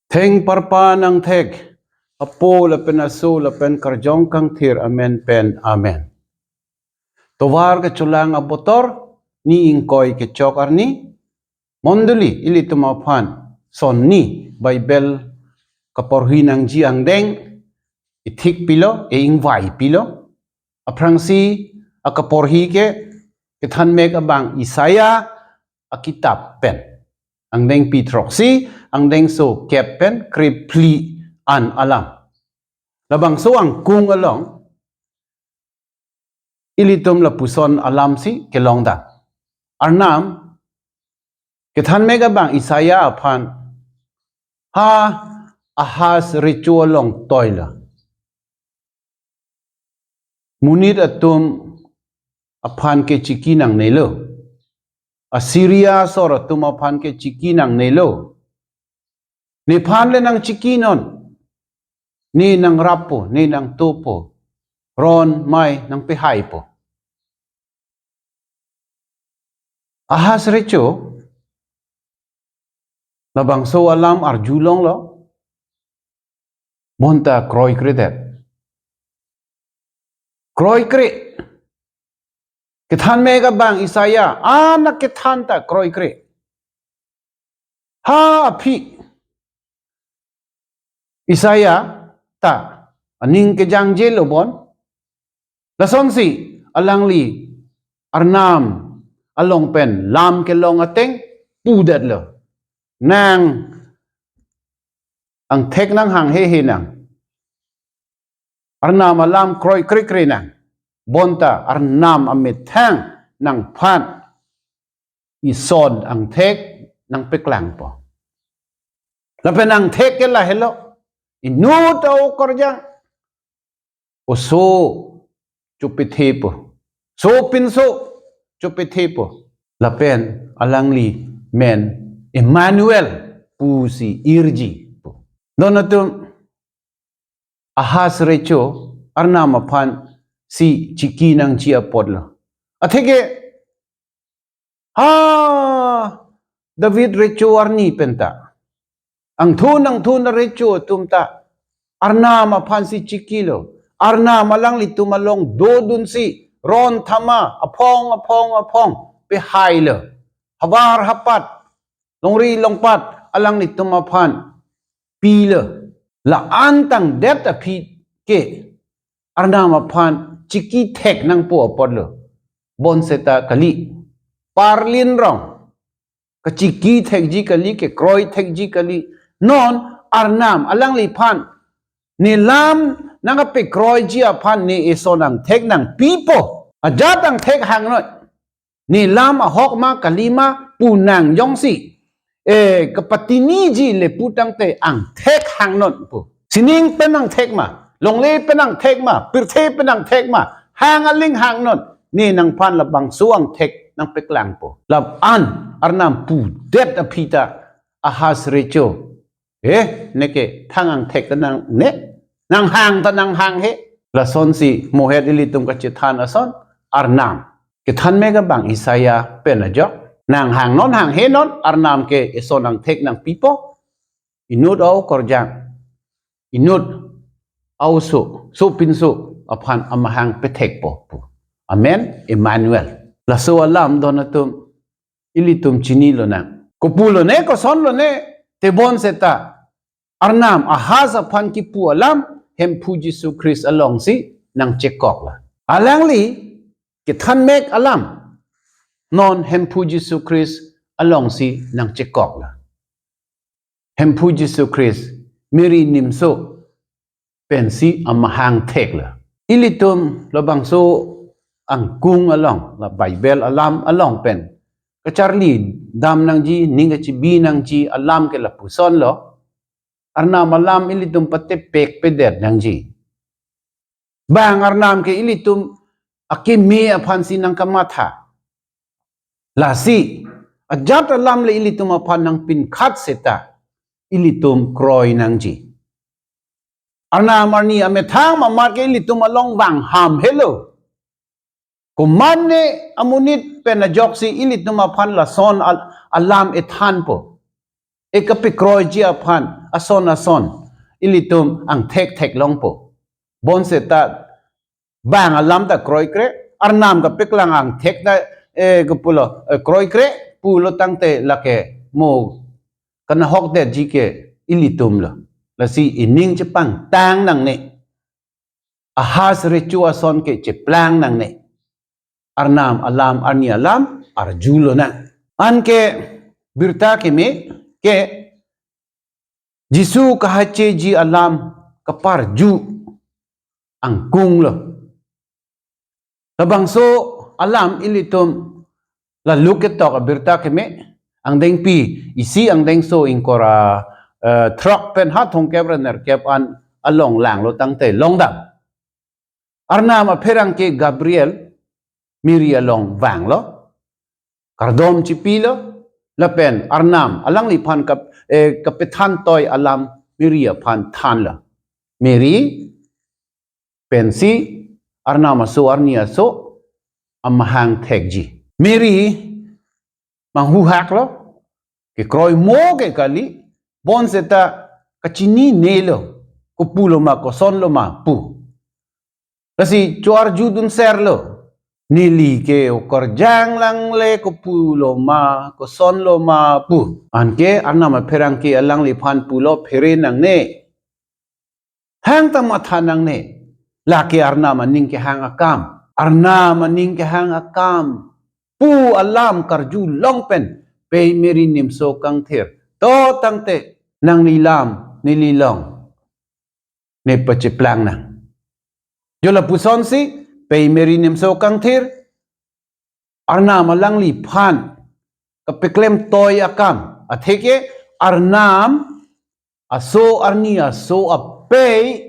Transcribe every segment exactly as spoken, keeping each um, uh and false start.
Thengparpan angthek, Apo lapen Aso lapen Karjong Kangthir amen pen amen. Tovar kecholang abotor, ni ingkoi kechok arni, mondoli ilitum aphan, son ni Bible kaporhi nangji angdeng, ithik pilo, e-ingvai pilo, aphrangsi akaporhi ke, kethanmek abang Isaiah akitap pen. Angdengpi throksi, angdengso kep pen krephli an alam. Labangso angkung along, ilitum lapuson alamsi kelongdam. Arnam, kethanmek abang Isaiah aphan, ha Ahaz recho along toilo. Monit atum aphan ke chiki nangnelo. Assyria asor atum aphan ke chiki nangnelo. Nephan le nangchikinon. Ne nangrappo, ne nangtopo. Ron mai nangpehaipo. Ahaz recho, labangso alam arjulonglo, bonta kroikredet. Kroikre. Kethanmek abang Isaiah, anak kethan ta kroikre. Ha aphi Isaiah ta aning kejangjelo bon. Lasonsi alangli Arnam along pen lam kelong ateng pudetlo. Nang angthek nanghang hehe nang. Arnam alam kroikrekre nang. Bonta Arnam amethang nangphan ison angthek nangpeklangpo. Lapen angthek ke lahelo. Inut a-okarjang, oso chopethepo. Sopinso chopethepo. Lapen alangli men Emmanuel pusi irjipo. Don atum, Ahaz recho Arnam aphansi chiki nangji apotlo. Atheke, ha David recho arni penta, angthun angthun arecho atum ta Arnam aphansi chikilo. Arnam alanglitum along dodunsi ron thama aphong aphong aphong pehailo. Havar hapat, longri longpat alanglitum aphan pilo. La-an tangdet aphi ke Arnam aphan chiki thek nangpo apotlo. Bonseta kali. Parlin rong. Kachiki thekji kali, kekroi thekji kali. Non Arnam alangliphan ne lam nangkapekroiji aphan ne ison angthek nangpipo. Ajat angthek hangnon. Ne lam ahok ma kali ma pu nang jongsi, eh, kapatiniji le pu tangte angthek hangnon pu. Sining pen angthek ma, longle pen angthek ma, pirthe pen angthek ma, hang aling hangnon. Ne nangphan labangso angthek nangpeklangpo. La-an Arnam pudet aphi ta Ahaz recho, eh, neke thang angthek ta nangne, nanghang ta nanghang he. Lasonsi mohet ilitum kachethan ason Arnam. Kethanmek abang Isaiah pen ajok. Nanghangnon hanghenon, Arnam ke ison angthek nangpipo. Inut a-okarjang, inut a-oso, sopinso aphan amahang pethekpo pu. Amen, Emmanuel. Laso alam don atum, ilitum chinilonang. Kopulone, kosonlone, tebonseta Arnam Ahaz aphan kipu alam Hemphu Jisu Christ alongsi nangchekoklo. Alangli kethanmek alam non Hemphu Jisu Christ alongsi nangchekoklo. Hemphu Jisu Christ Mary nimso pensi amahang theklo. Ilitum labangso angkung along, la Bible alam along pen kacharli dam nangji, ning kachibi nangji alam ke lapusonlo. Arnam alam ilitum patepek pedet nangji. Bang Arnam ke ilitum akeme aphansi nangkamatha. Lasi ajat alam le ilitum aphan nangpinkhat seta ilitum kroi nangji. Arnam arni amethang mamat ke ilitum along vangham helo. Komatne amonit pen ajoksi ilitum aphan lason al-, alam ethanpo. e kapekroiji aphan ason ason ilitum angthek theklongpo. Bonseta bang alam ta kroikre, Arnam kapeklang angthek ta, eh, kopulo, eh, kroikre pulo tangte lake mo kanahokdetji ke ilitumlo. Lasi ining chepangtang nangne. Ahas recho ason ke cheplang nangne. Arnam alam, arni alam arjulonang. Anke birta keme ke Jisu kahacheji alam kaparju angkunglo. Labangso alam ilitum la Luk ketok abirta keme, angdengpi isi angdengso ingkoi ra, eh, throk pen ha thomkep ra nerkep an along langlo tangte longdam. Arnam apherangke Gabriel Mary along vanglo, kardom chipilo, lapen Arnam alangliphan kap-, eh, kapethan toi alam Mary aphan thanlo. Mary pensi Arnam aso arni aso amahang thekji. Mary manghuhaklo, kekroi mo ke kali, bonseta kachininelo, kopuloma kosonloma pu. Lasi choarjudun serlo, neli ke okarjang langle kopuloma kosonloma pu. Anke Arnam apherangke alangliphan pulo, phere nangne. Hang ta matha nangne. Lake Arnam aning kehang akam. Arnam aning kehang akam pu alam karjulong pen pei Mary nimso kangthir. To tangte nanglilam nelilong ne pacheplang nang. Jo lapusonsi pei Mary nimso kangthir Arnam alangliphan kapeklem toi akam, atheke Arnam aso arni aso apei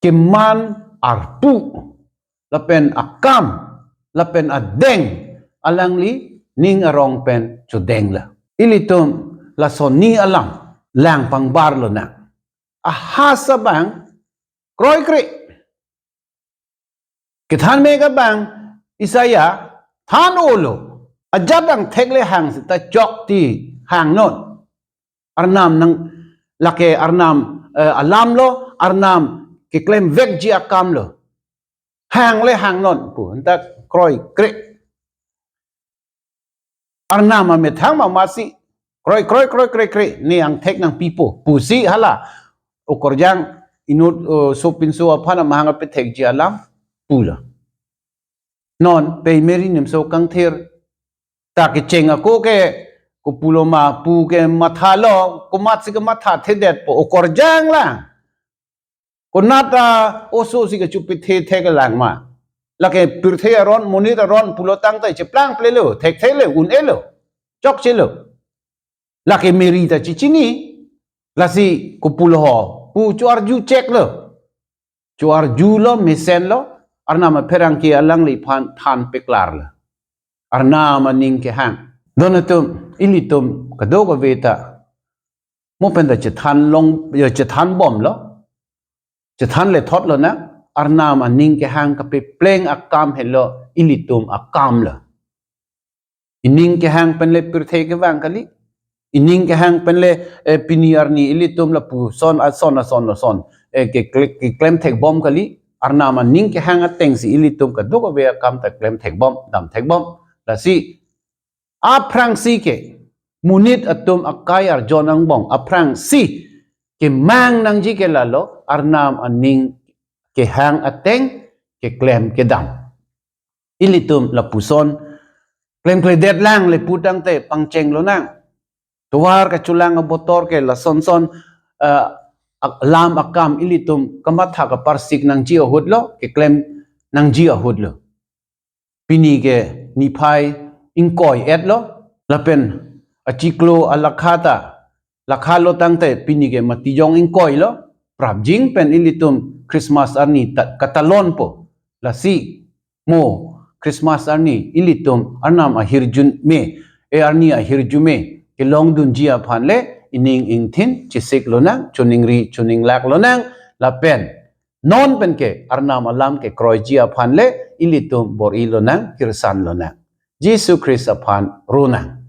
keman arpu, lapen akam, lapen adeng alangli ning arong pen chodenglo. Ilitum lason ni alam lang pangbarlonang. Ahas abang kroikre. Kethan me ke abang Isaiah than-olo. Ajat angthek le hang seta chokti hangnon. Arnam nang lake Arnam, eh, alamlo, Arnam keklemvekji akamlo. Hang le hangnon pu, anta kroikre. Arnam amethang ma masi kroi kroi kroi kroi kroi ne angthek nangpipo pusi hala okorjang inut, uh, sopinso aphan amahang apethekji alam pulo. Non pei Mary nimso kangthir ta kecheng ako ke kopuloma pu ke mathalo, komatsi kematha thedetpo, okorjang lang. Konat a oso si kachupithe thek lang ma. Lake pirthe aron, monit aron pulo tangte cheplang plelo, thekthelo, un-elo, chokchelo. Lake Mary ta chichini, lasi kopulo ho pu choarju cheklo. Choarjulo, mesenlo, Arnam apherangke alangliphan than peklarlo. Arnam aning kehang. Don atum, ilitum kadokave ta mo penta chethan long, ya chethan bomlo. Chethan lethotlo na, Arnam aning kehang kapepleng akam helo ilitum akamlo. Ining kehang penle pirthe kevang kali. Ining kehang penle, eh, pini arni ilitum lapuson ason ason ason, eh, ke, ke, keklem thekbom kali. Arnam aning kehang atengsi ilitum kadokave akam ta klem thekbom, dam thekbom. Lasi aphrangsi ke monit atum akai arjon angbong aphrangsi kemang nangji ke lalo Arnam aning kehang ateng keklem kedam. Ilitum lapuson klemkledet lang le pu tangte pangchenglonang. Tovar kachelang abotor ke lasonson, eh, ak-, lam akam ilitum kamatha kaparsik nangji ahutlo, keklem nangji ahutlo. Pini ke niphai ingkoi-etlo, lapen achiklo alakha ta, lakhalo tangte pini ke matijong ingkoilo, prapjin pen ilitum Christmas arni ta, katalonpo. Lasi mo Christmas arni ilitum Arnam ahirjume, e arni ahirjume kelongdunji aphan le ining ingthin chisiklonang, choningri choninglak lonang, lapen non penke Arnam alam kekroiji aphan le ilitum bor-ilonang, kirsanlonang. Jisu Christ aphan ronang.